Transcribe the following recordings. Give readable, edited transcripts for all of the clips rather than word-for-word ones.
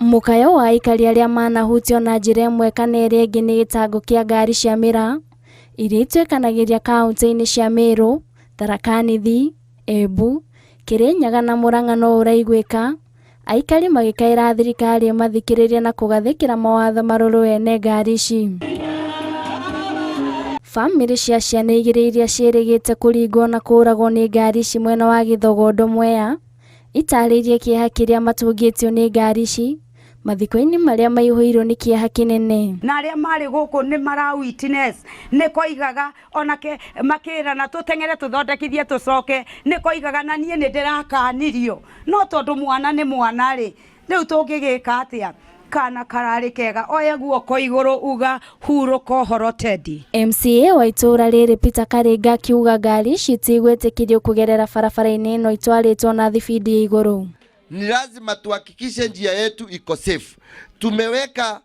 Mũkayo wa aikari arĩa manahutio na njĩra ĩmwe kana ĩrĩa ĩngĩ nĩ gĩtango kĩa ngari cia mĩraa iria ituĩkanagĩria kauntĩ-inĩ cia Meru, Tharaka Nithi, Embu, Kirinyaga na Murang'a no ũraiguĩka, aikari magĩkaĩra thirikari ĩmathikĩrĩrie na kũgathĩkĩra mawatho marũrũ ene ngari ici. Bamĩrĩ cia ciana igĩrĩ iria ciĩrĩgĩte kũringwo na kũũragwo nĩ ngari ici mwena wa Gĩthogondo Mwea, Itarĩirie kĩeha kĩrĩa matũngĩtio nĩ ngari ici mathiko-inĩ marĩa maihũirwo nĩ kĩeha kĩnene. Na arĩa marĩ gũkũ nĩ mara witness nĩ koigaga onake makĩrana tũteng'ere tũthondekithie tũcoke nĩ koigaga na niĩ nĩ ndĩrakanirio no tondũ mwana nĩ mwana rĩ rĩu tũngĩgĩka atĩa kana kararĩ kega oya guoko igũrũ uga hurũka ũhoro Teddy. MCA wa itũũra rĩrĩ Peter Karinga akiuga ngari ici itigwĩtĩkĩrio kũgerera barabara-inĩ ĩno itwarĩtwo na thibindi ya igũrũ. Ni lazima tuhakikishe njia yetu iko safe. Tumeweka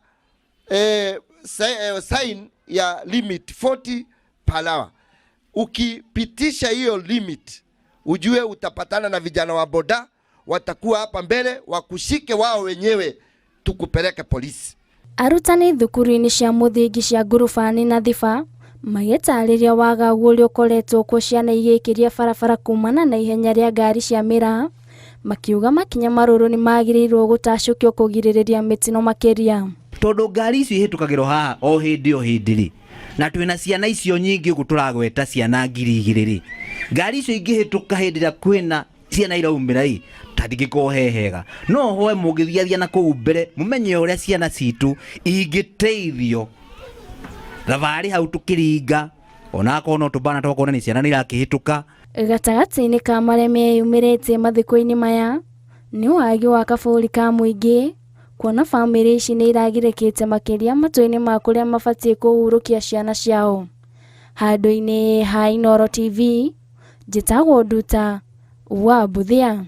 sign ya limit 40 per hour. Ukipitisha hiyo limit ujue utapatana na vijana wa boda watakuwa hapa mbele wakushike wao wenyewe tukupeleke polisi. Arutani thukuru-inĩ cia mũthingi cia Ngurubani na Thiba magĩtarĩria wagagu ũrĩa ũkoretwo kuo ciana igĩkĩria barabara kumana na ihenya rĩa ngari cia mĩraa, makiuga makinya marũrũ nĩ magĩrĩirwo gũtacũkio kũgirĩrĩria mĩtino makĩria. Tondũ ngari icio ihĩtũkagĩrwo haha o hĩndĩ o hĩndĩ rĩ, na twĩna ciana icio nyingĩ ũguo tũragweta ciana 2000 rĩ, ngari icio ingĩhĩtũka hĩndĩ ĩrĩa kwĩna ciana iraumĩra ĩ, tandingĩkorwo he hega. No hoe mũngĩthiathia na kũu mbere mũmenye ũrĩa ciana citũ ingĩteithio thabarĩ hau tũkĩringa, onakorwo no tũbana twa kuonania ciana nĩ irakĩhĩtũka. Gatagatĩ-inĩ ka marĩa meyumĩrĩtie mathiko-inĩ maya nĩ wagi wa kabũri ka mũingĩ, kuona bamĩrĩ ici nĩ iragirĩkĩte makĩria matua-inĩ ma kũrĩa mabatiĩ kũhurũkia ciana ciao. Handũ-inĩ ha Inooro TV, njĩtagwo Nduta wa Mbuthia.